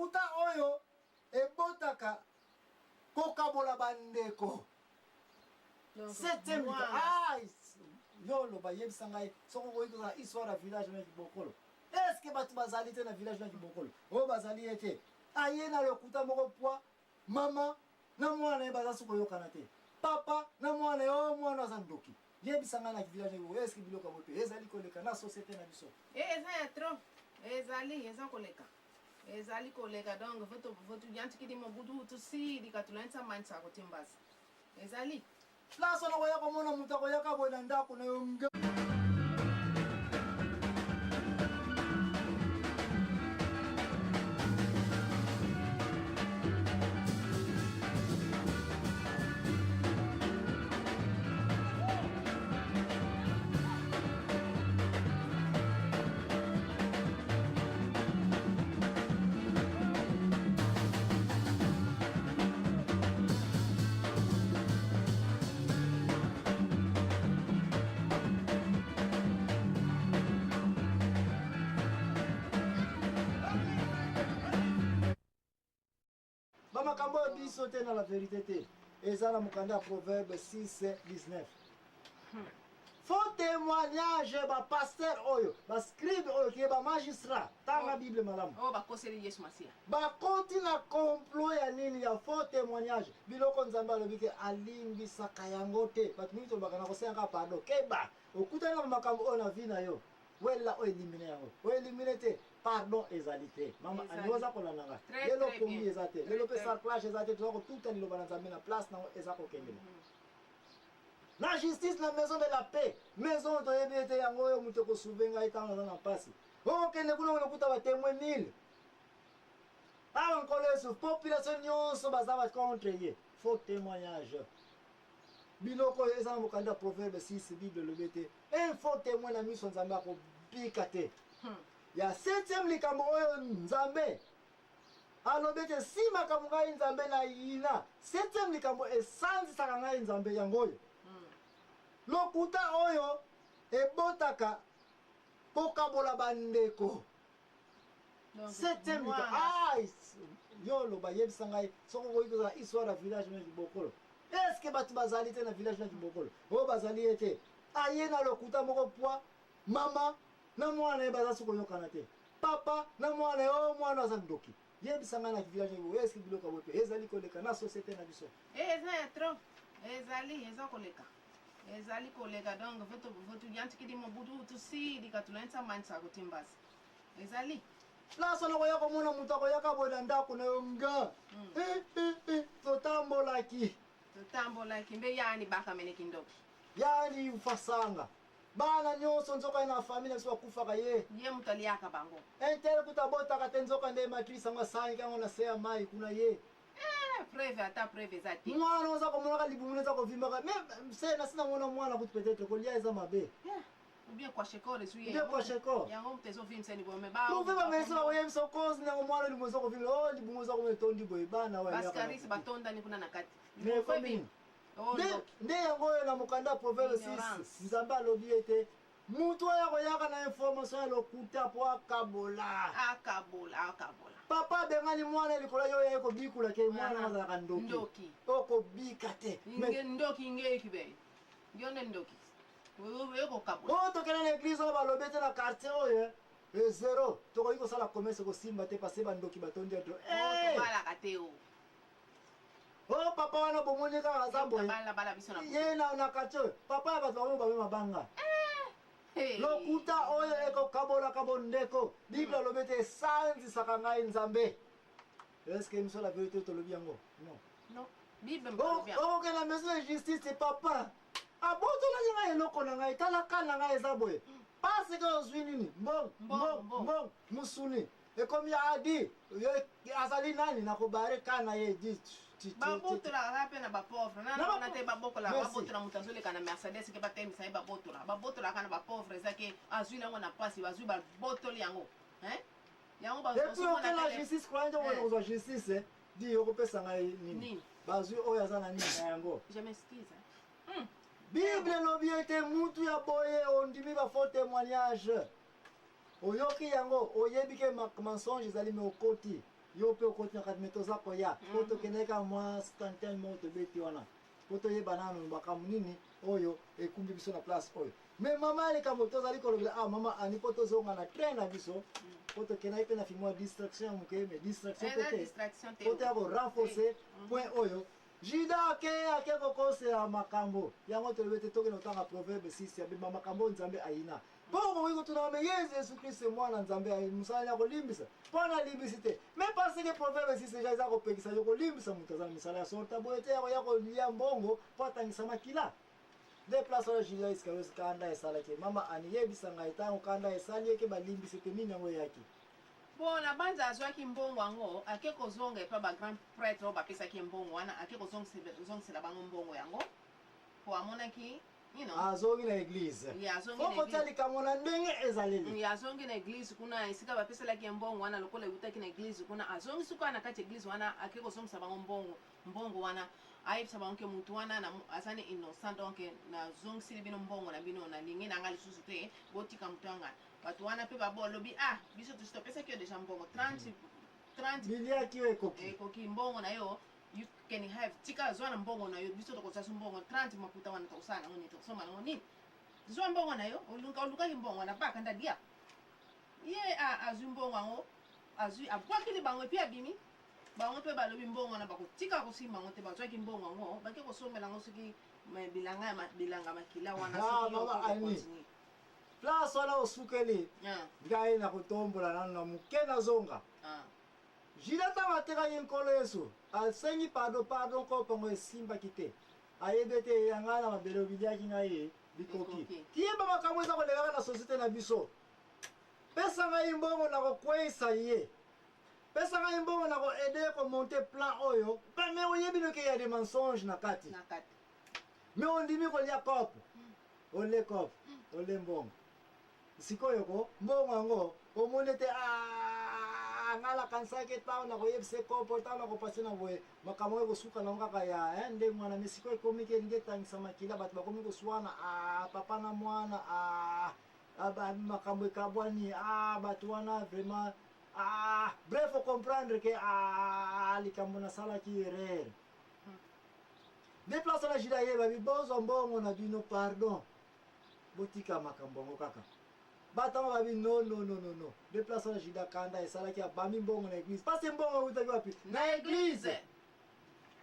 Lokuta oyo ebotaka kokabola bandeko. Septième ah, yo oloba yebisa ngai soki okoki kozala histoire ya village na kibokolo eske bato bazali te na village na kibokolo oyo bazali ye te aye na lokuta moko pwa mama na mwana ye baza soki koyokana te papa na mwana ye oyo oh, mwana aza ndoki yebisa ngai na village na eske biloko yango mpe ezali koleka na société na biso eh, eza ya trop ezali eza koleka ezali koleka donc votuyantikili mobutu tusili katulanisa manisa kotimbasa ezali place wana koya komona moto akoyaka boye na ndako na yo nge bamakambo oyo biso te na la verité te eza na mokanda ya proverbe 6 19 Faux témoignage ba pasteur oyo, ba scribe oyo kiye ba magistrat, tanga oh. Bible malamu. Oh bakoseli Yesu Masiya. Bakoti na complot ya nini ya faux témoignage. Biloko Nzambe alobi ke alimbisaka yango te. Bato mingi tolobaka na kosenga kaka pardon. Keba, okutani na makambo oyo na vie na yo. Wella oyo elimine yango. Oyo elimine te. Pardon ezali te. Mama Annie oza kolanda nga. Lelo pongi eza te. Lelo pe sarclage eza te. Toza kotuta liloba na Nzambe na place nango eza kokendela. Mm -hmm. Na justice na maison de la paix maison oyo toyebi ete yango oyo moto ekosouve ngai ntango naza na mpasi okende kuna okokuta batemoin 1000 awa nkolo yesu population nyonso baza ba contre ye faux témoignage biloko oyo eza na mokanda ya proverbe 6 bible elobi ete un faux témoin na miso nzambe akobika te hmm. ya septième likambo oyo nzambe Alobi ete, Si makambo ngai Nzambe nayina, septième likambo esanzisaka ngai Nzambe, yango oyo. Lokuta oyo ebotaka kokabola bandeko. Septième likambo. Ah, yo oloba yebisa ngai soki okoki kozala histoire ya village na kibokolo. Est-ce que bato bazali te na village na kibokolo? Oyo bazali ye te. Aye na lokuta moko pwa mama na mwana ye baza soki koyokana te. Papa na mwana ye oh mwana aza ndoki. Yebisa ngai na village oyo est-ce que biloko ya boye pe ezali koleka na société na biso? Eh eza ya trop. Ezali eza koleka. Ezali koleka donc voto voto yantikidi mobutu tusili katulanisa manisa kotimbasa. Ezali. Place wana koya komona moto akoyaka boye na ndako na yo nga. Mm. Eh, eh, eh, totambolaki. Totambolaki mbe yani baka mene kindoki. Yani mfasanga. Bana nionso nzoka ye na famille na biso bakufaka ye. Ye mutu aliaka bango. Un tel kutu abotaka te nzoka nde matrice yango asangi yango na se ya mayi kuna ye. Eh preuve ata preuve eza te. Mwana oza komonaka libumu na eza kovimbaka mais se nasi namona mwana kutu peut etre kolia eza mabe. Eh, ou bien kwashekor ezui ye. Ou bien kwashekor. Yango mutu ezovimbisa libumu mais ba. Prouve ba medecin bakoyebisa cause nango mwana libumu eza kovimba oh libumu eza komela etondi boye bana oyo. Bascaris batondani kuna na kati. Mais ekomi nini? Oh, Nde, ndoki. nde yango oyo na mokanda ya Proverbe 6, Ignorance. Nzambe alobi ete moto oyo akoyaka na information ya lokuta mpo akabola. Akabola, akabola. Papa abengani mwana likolo yo oyaye kobikula ke mwana Aha. azalaka ndoki. Ndoki. Okobika te. Mais Nge ndoki nge kibe. Yo nde ndoki. Oyo kokabola. oyo tokende na eglise oyo balobi ete na quartier oyo eh, zero tokoki kosala commerce kosimba te parce bandoki batondi ento. Oh, Eh! tobalaka te o. Oh papa wana bomoni kaka aza boye. Bala bala biso na Ye na na quartier oyo papa ya bato bango babe mabanga. Hey. Lokuta oyo ekokabolaka bondeko. Bible alobi ete esanzisaka ngai Nzambe. Est-ce que émission la vérité tolobi yango? Non. Non. Bible mbalobi yango. Okokende na maison de justice papa. Abotolaki ngai eloko na ngai tala ka na ngai eza boye. Parce que ozwi nini? Mbongo, mbongo, mbongo, musuni. Ekomi adi azali nani na kobare ka na ye di babotolaka kaka mpe na bapauvre nana te babokola babotola moto azoleka na mercedes ke batemisa ye babotola babotola kaka na bapauvre eza ke azwi nango na mpasi bazwi babotoli yango yango bazokela justice croyant nde okende kozwa justice di okopesa ngai nini bazwi oyo aza na nini na yango hmm. bible elobi ete mutu ya boye ondimi ba faux témoignage Oyoki yango, oyebi ke mensonge ezali mais okoti. Yo mpe okoti na kati, me toza koya mpo tokendaki kaka mwa centaine moko tobeti wana mpo toyeba nanu makambo nini oyo ekumbi biso na place oyo. Me mama ya likambo tozali kolobela ah, mama Ani, mpo tozonga na train na biso, mpo tokendaki mpe na fi mwa distraction ya moke, me distraction mpe Eza te distraction te. mpo toya korenforcer point oyo. Juda ake kokosela makambo yango. Tolobi ete tokende kotanga Proverbe 6 ya bima makambo oyo Nzambe ayina. Mpo okoki kotuna: me Yesu Kristo, mwana Nzambe, mosala ya kolimbisa, mpo na alimbisi te? Mais parce que Proverbe 6 deja eza kopekisa yo kolimbisa moto aza na misala ya sorta boye te, ya koya kolia mbongo mpo atangisa makila. Nde place wana Juda Iscariote kanda esalaki. Mama Ani, yebisa ngai, ntango kanda esali eke balimbisi te, nini yango eyaki? Bon, na banza azwaki mbongo yango, ake kozonga epa bagrand prêtre oyo bapesaki ye mbongo wana, ake kozongisela bango mbongo yango, po amonaki Azongi na église. Ye azongi fo na kotia église. Likambo na ndenge ezaleli. Ye azongi na église kuna esika bapeselaki ye mbongo wana, lokola eutaki na église kuna, azongi sikoyo na kati ya église wana, ake kozongisa bango mbongo wana, ayebisa bango ke mutu wana aza ni innocent, donc nazongisili bino mbongo na bino, nalingi na nga lisusu te, botika mutu yanga. Bato wana mpe balobi: ah, biso tosi topesaki yo deja mbongo 30 30. Biliaki yo ekoki. Ekoki, mbongo na yo you can have, tika, zwa na mbongo na yo. Biso tokozwa so mbongo 30 makuta wana, tokosala nango nini? Tokosomba nango nini? Zwa mbongo na yo, olukaki mbongo wana baka ndadia. Ye azwi mbongo yango, azwi, abwakeli bango, et puis abimi. Bango mpe balobi mbongo wana bakotika kosimba yango te. Bazwaki mbongo yango, bake kosombela yango soki bilanga ya bilanga makila wana. Ah, Soki yo mama okoki Annie. kocontinue. Place wana osukeli. Ngai na kotombola nano na moke, nazonga. Juda, ntango atekaki Nkolo Yesu, asengi pardon. Pardon kopongo esimbaki te. Ayebi ete ya ngai na mabele obiliaki ngai bikoki. Bikoki. Kiyeba makambo eza kolekaka na société na biso. Pesa ngai mbongo na kokweyisa ye, pesa ngai mbongo na koaider komonter plan oyo. Me oyebi noke ya des mensonges na kati. Na kati. Me ondimi kolia cope, ole cope, ole mbongo. Sikoyo ko mbongo yango omoni ete: "Ah, ngai nakanisaki ntango nakoyebisa ekopo, ntango nakopase na boye, makambo oyo ekosuka nango kaka ya ndenge wana." Me sikoyo ekomi ke elingi etangisa makila, bato bakomi koswana, ah, papa na mwana, ah, ah, makambo ekabwani, ah, bato wana vraiment, ah, bref, ocomprendre ke ah, likambo nasalaki erreur. Nde place wana Juda ayeba bozwa mbongo na bino, pardon, botika makambo yango kaka. Batango babi: no, no, no, no, no. Nde place wana Juda kanda esalaki, abami mbongo na église. Parce mbongo eutaki wapi? Na église.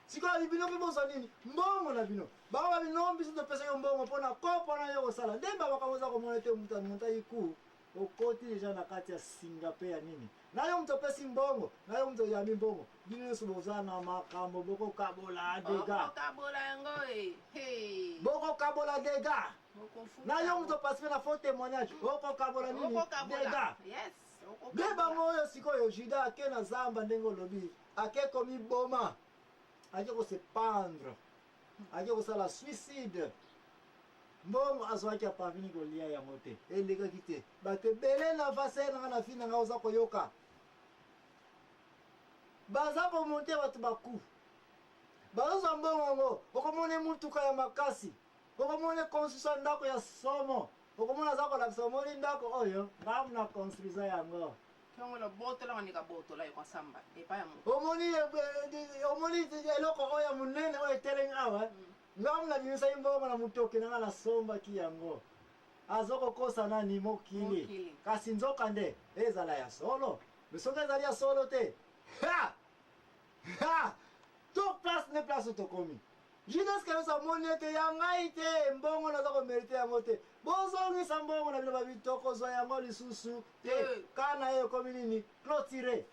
Sikoyo abi: bino mpe bozwa nini? Mbongo na bino. Bango babi: no, biso topesaki mbongo mpona kopo na yo kosala. Nde bamakambo oza komona ete moto amontaki ku okoti deja na kati ya singa mpe ya nini na yo. Moto opesi mbongo na yo, moto oyambi mbongo, bino nyonso boza na makambo, bokokabola dégâts. Okokabola yango e. Hey. Bokokabola dégâts. Okofuta Na yo yango. moto opasi mpe na faux témoignage, okokabola nini? Okokabola. Dégâts. Yes. Nde Okokabola. bango oyo sikoyo Juda ake na zamba, ndenge olobi, ake komiboma, ake kose pendre, ake kosala suicide. Mbongo azwaki, aparvenir kolia yango te, elekaki te. Bato ebele na vase nanga na fi nanga oza koyoka baza komonter bato baku bazozwa mbongo yango. Okomona mutuka ya makasi, okomona construction ya ndako ya somo, okomona aza kolakisa: omoni ndako oyo, ngamu na construisa yango. Ntongo lobotola wanika botola ekosamba epai ya moto. Omoni omoni eloko oyo ya monene oyo etelemi awa, ngamu nabimisaki mbongo na motoki nanga, nasombaki yango. Aza kokosa nani? Mokili. Mokili. Kasi nzoka nde ezala ya solo. Me soki ezali ya solo te, ha ha, to place nde place tokomi. Judas Iscariote amoni ete ya ngai te mbongo, naza komériter yango te, bozongisa mbongo na bino. Babi: tokozwa yango lisusu te. Kana ye ekomi nini? Clôturé.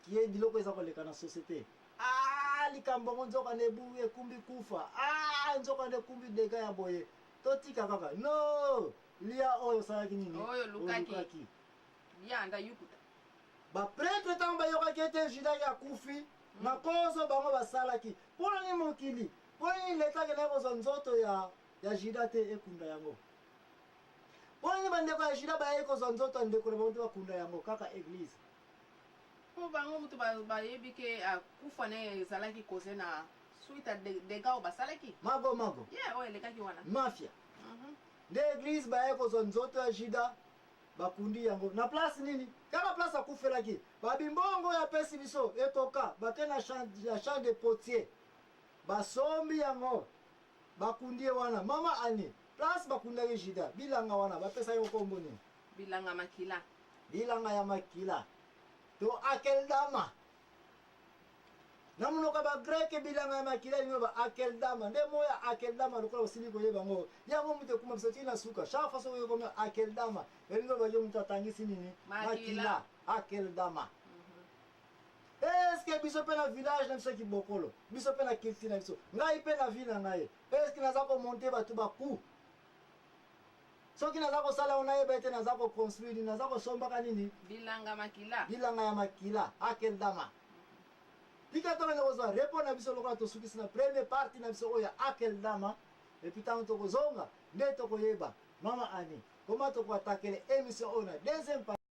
Kie biloko eza koleka na société. Ah, likambo yango nzoka nde ekumbi kufa. Ah, nzoka nde ekumbi dégâts ya boye. Totika kaka no lia oyo osalaki nini? Oyo olukaki. Yanda yukuta. Baprêtre, ntango bayokaki ete Judaki akufi na kozo, bango basalaki mpona nini? Mokili, mpo nini leta akendaki kozwa nzoto ya Juda te, ekunda yango? Mpo nini bandeko ya Juda bayaki kozwa nzoto ya ndeko na bango te, bakunda yango? Kaka église. Mpo bango moto bayebi ke akufa na ye ezalaki cause na suite ya dégâts oyo basalaki. Mago mago. Ye oyo elekaki wana. Mafia. Nde église bayaki kozwa nzoto ya Juda. Bakundi yango na place nini? Kaka place akufelaki. Babi mbongo oyo apesi biso ekoka, bake na champ, na champ de potier. Basombi yango. Bakundi ye wana. Mama Annie, place bakundaki Judas, bilanga wana bapesaki yango kombo nini? Bilanga makila. Bilanga ya makila. To Akeldama. Na monoko ya Bagreke, bilanga ya makila elingi koloba Akeldama. Nde mot ya Akeldama, lokola osili koyeba yango, yango moto ekuma biso tii na suka. Chaque fois soki okomi Akeldama, elingi koloba ye moto atangisi nini? Makila. Akeldama. Est-ce que biso mpe na village na biso ya Kibokolo, biso mpe na culture na biso, ngai mpe na vie na ngai, est-ce que naza komonte bato ba coups? Soki naza kosala yango nayeba ete naza ko construire nini, naza kosombaka nini? Bilanga makila. Bilanga ya makila, Akeldama. Tika tokende kozwa repos na biso lokola tosukisi na premier partie na biso oyo ya Akeldama, et puis tango tokozonga nde tokoyeba Mama Annie comment toko attaquer emission oyo na deuxième partie.